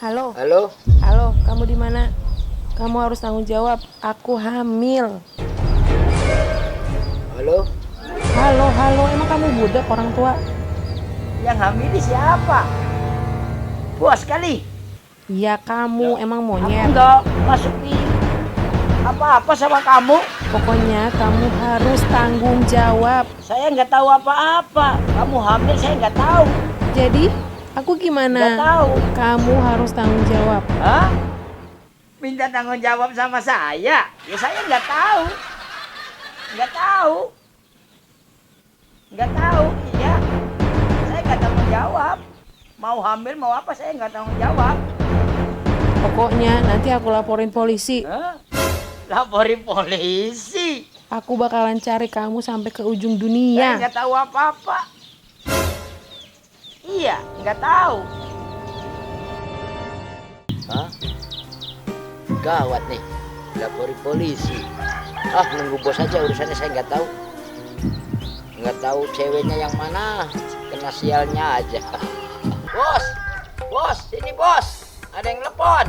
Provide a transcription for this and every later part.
Halo. Halo? Halo, kamu di mana? Kamu harus tanggung jawab. Aku hamil. Halo? Halo, emang kamu budak orang tua? Yang hamil ini siapa? Bos kali. Iya kamu, emang Aku monyet. nggak masukin apa-apa sama kamu. Pokoknya kamu harus tanggung jawab. Saya nggak tahu apa-apa. Kamu hamil saya nggak tahu. Jadi, aku Nggak gimana? tahu. Kamu harus tanggung jawab. Hah? Minta tanggung jawab sama saya? Ya saya nggak tahu. Nggak tahu. Nggak tahu, iya. Saya nggak tanggung jawab. Mau hamil mau apa saya nggak tanggung jawab. Pokoknya nanti aku laporin polisi. Hah? Laporin polisi. Aku bakalan cari kamu sampai ke ujung Saya dunia. nggak tahu apa-apa. Iya, nggak tahu. Hah? Gawat nih, laporin polisi. Ah, nunggu bos aja urusannya saya nggak tahu. Nggak tahu ceweknya yang mana, kena sialnya aja. Bos, sini bos. Ada yang telepon.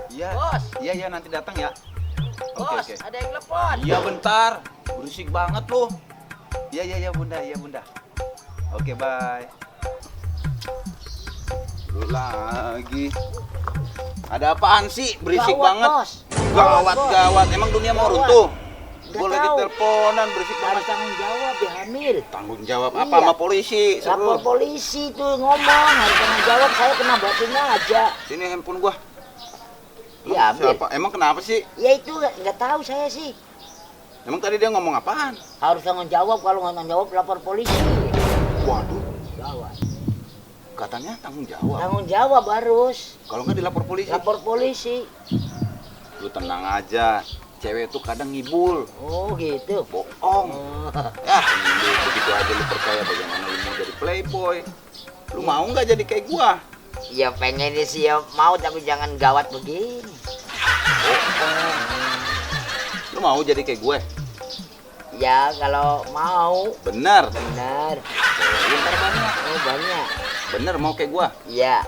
Iya, Bos. iya nanti datang ya. Oke, Bos, oke. ada yang telepon. Iya bentar, berisik banget lu. Iya bunda. Oke, bye. Lu lagi. Ada apaan sih? Berisik Gawat, banget. Bos. Gawat, Bos. Gawat. Emang dunia mau Gawat. runtuh? Nggak Gue lagi tahu. teleponan, berisik Harus banget. tanggung jawab ya hamil. Tanggung jawab apa Iya. sama polisi? Lapor Seru. polisi tuh ngomong, harus tanggung jawab. Saya kena batunya aja. Sini handphone gua. Iya, ambil. Siapa? Emang kenapa sih? Ya itu nggak tahu saya sih. Emang tadi dia ngomong apaan? Harus tanggung jawab, kalau nggak tanggung jawab lapor polisi. Waduh, Gawat. katanya tanggung jawab. Tanggung jawab harus. Kalau nggak dilapor polisi. Lapor polisi. Lu tenang aja. Cewek tuh kadang ngibul. Oh gitu. Bohong. Oh. Ya, lu begitu aja lu percaya bagaimana lu mau jadi playboy. Lu mau nggak jadi kayak gua? Ya pengen sih ya mau, tapi jangan gawat begini. Bohong. Lu mau jadi kayak gue? Ya kalau mau. Bener. Benar. Lu ntar banyak. Oh banyak. Bener mau kayak gua? Iya.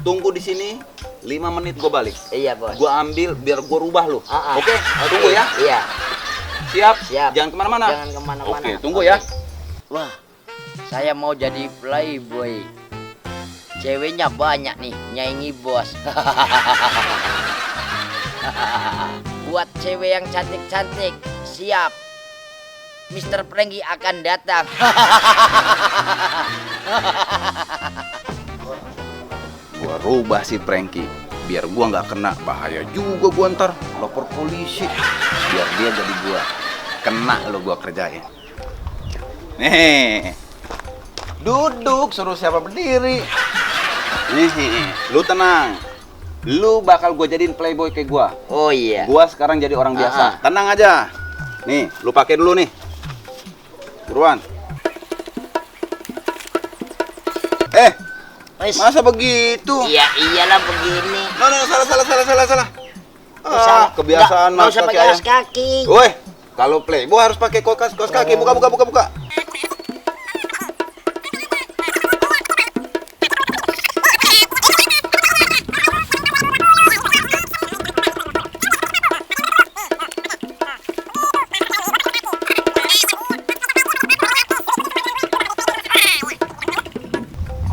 Tunggu di sini 5 menit gua balik. Iya bos. Gua ambil biar gua rubah lu. Ah, ah. Oke? Tunggu ya. Iya. Siap? Siap. Jangan kemana-mana. Jangan kemana-mana. Oke, tunggu ya. Wah, saya mau jadi playboy. Ceweknya banyak nih, nyanyi bos. Buat cewek yang cantik-cantik, siap. Mr. Pranky akan datang. Gua rubah si Pranky biar gua nggak kena bahaya juga gua ntar lapor polisi biar dia jadi gua kena lo gua kerjain. Nih, duduk suruh siapa berdiri. Nih, lu tenang. Lu bakal gua jadiin playboy kayak gua. Oh iya. Gua sekarang jadi orang biasa. Ah. Tenang aja. Nih, lu pakai dulu nih. Buruan. Wes. Masa begitu? Iya iyalah begini. No, salah. Salah. Kebiasaan Nggak mas usah kaki pakai ayam. alas kaki. Woi, kalau playboy harus pakai kaos kaki. Buka.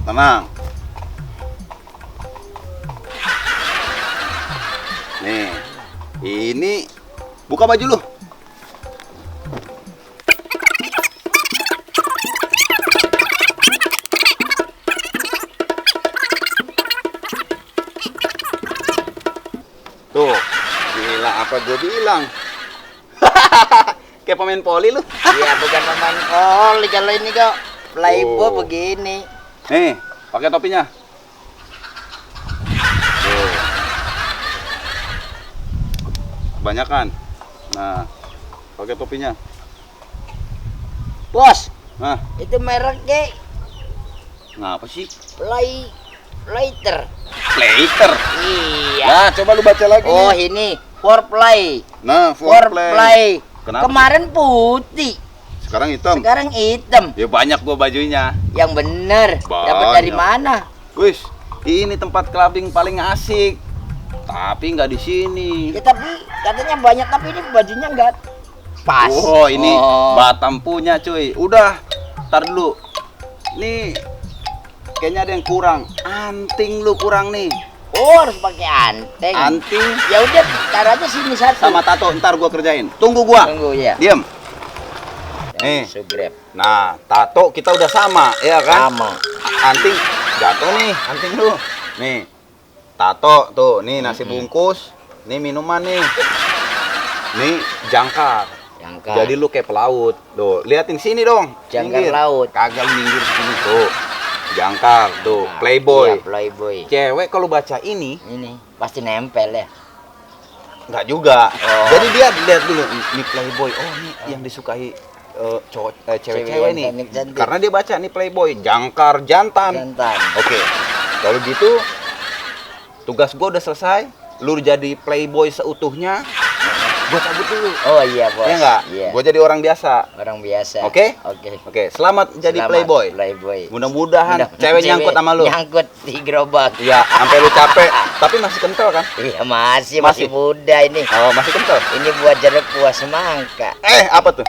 Tenang. Nih, ini buka baju lu. Tuh, gila apa gue bilang? Kayak pemain poli lu. Iya bukan pemain poli kalau ini kok playboy Oh. begini. Nih, pakai topinya. Tuh. Kebanyakan. Nah, pakai topinya. Bos, Nah, itu mereknya ngapa sih? Lighter. Plater. Iya. Nah, coba lu baca lagi Oh nih. ini foreplay. Nah, Foreplay. Kenapa? Kemarin putih, Sekarang hitam. sekarang hitam. Ya banyak gua bajunya. Yang bener. Dapat Banyak. dari mana? Wis, Ini tempat clubbing paling asik. Tapi nggak di sini. Ya, tapi katanya banyak, tapi ini bajunya nggak pas. Oh, ini Batam punya, cuy. Udah, tar dulu. Nih, kayaknya ada yang kurang. Anting lu kurang nih. Oh, harus pakai anting. Anting Ya udah, tar aja sini satu. sama tato, ntar gua kerjain. Tunggu gua. Tunggu ya. Diem. Nih. Sugrep. Nah, tato kita udah sama, ya kan? Sama. Anting jatuh nih, anting lu. Nih. Tato tuh, nih nasi bungkus, nih minuman nih. Nih jangkar. Jangkar. Jadi lu kayak pelaut. Tuh, liatin sini dong. Jangkar Minggir. laut. Kagak minggir sini tuh. Jangkar tuh, Nah, playboy. Iya, playboy. Cewek kalau baca ini Ini pasti nempel ya. nggak juga. Oh. Jadi dia lihat dulu nih playboy. Oh, nih yang disukai cewek-cewek nih. cantik-cantik. Karena dia baca nih playboy, jangkar jantan. Jantan. Oke. Kalau gitu tugas gua udah selesai. Lu jadi playboy seutuhnya. Gua cabut dulu. Oh iya, Bos. Iya enggak? Iya. Gua jadi orang biasa. Orang biasa. Oke? Oke. Oke, selamat jadi Selamat, playboy. Playboy. Mudah-mudahan Mudah- cewek nyangkut sama lu. Nyangkut di gerobak. Iya, sampai lu capek, tapi masih kental kan? Iya, masih Masih? muda ini. Oh, masih kental. Ini buat jeruk buah semangka. Apa tuh?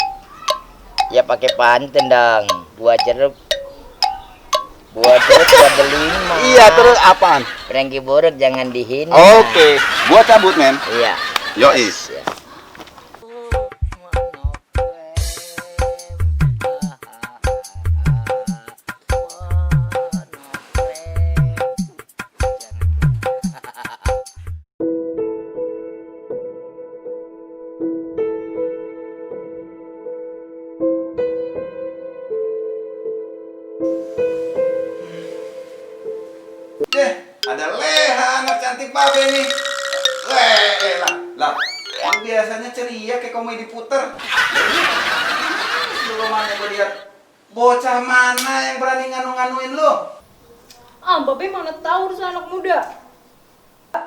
Ya pakai pantun dong. Buah jeruk. Buah delima. Iya, terus apaan? Prengki buruk jangan dihina. Oke, gua cabut, men. Iya. Yoi. Ya. Ada Leha, anak cantik babe nih. Lah, yang biasanya ceria kayak komedi puter. Lu mana gua lihat bocah mana yang berani nganu-nganuin lu? Ah, Babe mana tahu urusan anak muda.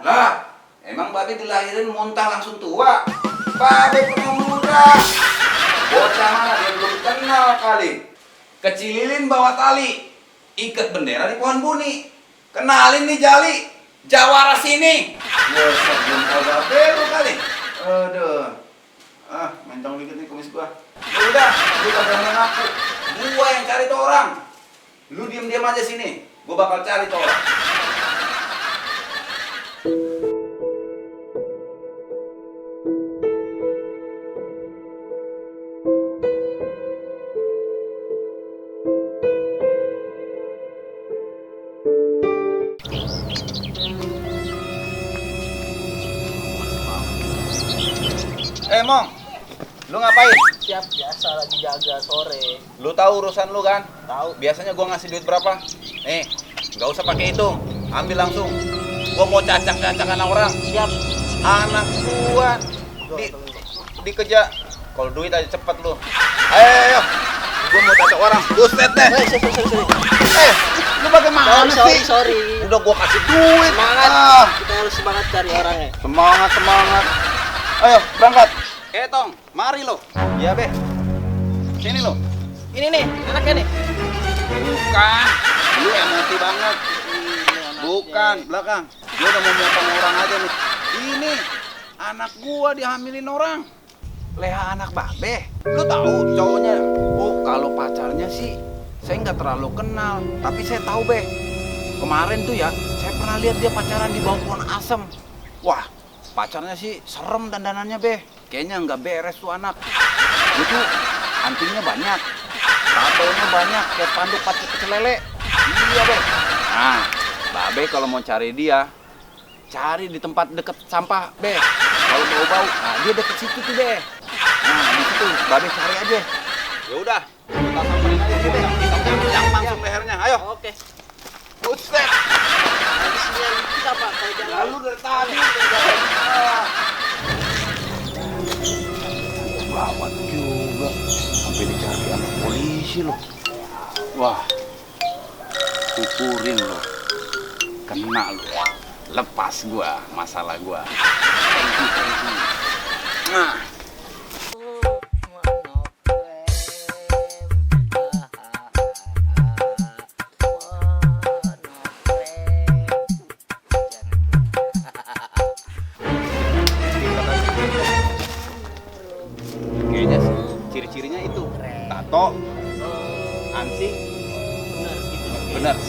Lah, emang babe dilahirin muntah langsung tua? Babe pernah muda. Bocah mana dia belum kenal kali. Kecilin bawa tali, ikat bendera di pohon buni. Kenalin nih Jali, Jawara sini. Buset, belum tahu babe lu kali. Aduh. Mentong dikit nih kumis gua. Ya udah, lu kagak mengaku. Gua yang cari tuh orang. Lu diam-diam aja sini. Gua bakal cari tuh orang. Mong, lu ngapain? Siap, biasa lagi jaga sore. Lu tahu urusan lu kan? Tahu. Biasanya gua ngasih duit berapa? Nih, nggak usah pakai hitung, ambil langsung. Gua mau cacak-cacakan orang. Siap. Anak gua dikejar. Kalau duit aja cepet lu. Ayo. Gua mau cacak orang. Buset deh. Sorry. Lu bagaimana sih? Sorry. Udah gua kasih duit. Semangat. Ah. Kita harus semangat cari orangnya. Semangat. Ayo, berangkat. Tong, mari lo. Iya, Be. Sini lo. Ini nih, anaknya nih. Bukan. Lu emosi banget. Bukan, belakang. Dia udah mau motong orang aja nih. Ini anak gua dihamilin orang. Leha anak babe. Lu tahu cowoknya? Oh, kalau pacarnya sih saya nggak terlalu kenal, tapi saya tahu, Be. Kemarin tuh ya, saya pernah lihat dia pacaran di bawah pohon asem. Wah, pacarnya sih serem dandanannya, Be. Kayaknya nggak beres tuh anak. Itu antingnya banyak, tatonya banyak, kayak spanduk pecel lele. Iya, Be. Nah, Babe kalau mau cari dia, cari di tempat deket sampah, Be. Kalau bau-bau, nah dia deket situ tuh, Be. Nah, di situ Babe cari aja. Ya udah, kita samperin aja dia, Be. Kita campang langsung lehernya. Ayo. Oke. Buset. Di sini kita Pak, kalau jalan. Lalu dari tadi. Gawat juga, sampai dicari anak polisi loh. Wah, syukurin loh, kena lo, lepas gua masalah gua. Thank you. Nah.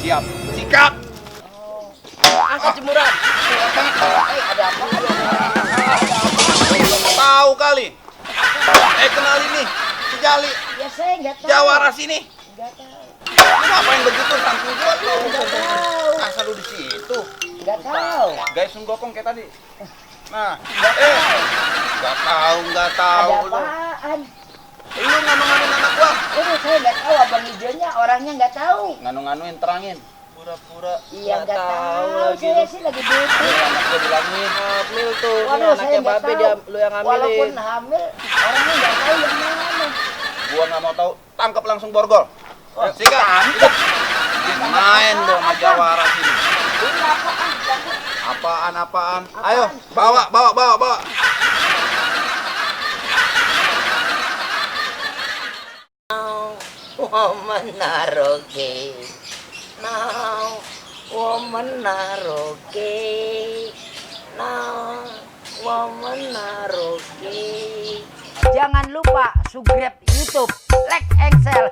Siap. Sikat. Angkat jemuran. Ada apa? Tahu kali. Kenalin nih. Si Jali. Ya saya nggak tahu. Jawara sini. Nggak tahu. Lu ngapain begitu samping gua lu? Nggak tahu. Asal lu di situ. Nggak tahu. Guys, sun gokong kayak tadi. Nah, Nggak tahu. nggak tahu Ada lu. apaan? Lu nganu-nganuin anak gua. Ini saya nggak tahu abang hijaunya, orangnya nggak tahu. Nganu-nganuin terangin. Pura-pura. Iya nggak tahu. lagi Saya lu. sih lagi duduk. Anak gua bilangin. Hamil tuh. Ini Waduh, saya anaknya nggak babe tahu. dia lu yang Walaupun ngambilin. hamil, orangnya nggak tahu yang mana. Gua nggak mau tahu. Tangkap langsung borgol. Sikat. Main dong sama Jawara sini. Ini apaan? Apaan? Ayo, bawa. Woman naroke, now woman naroke, now woman naroke. Jangan lupa subscribe YouTube, like and share.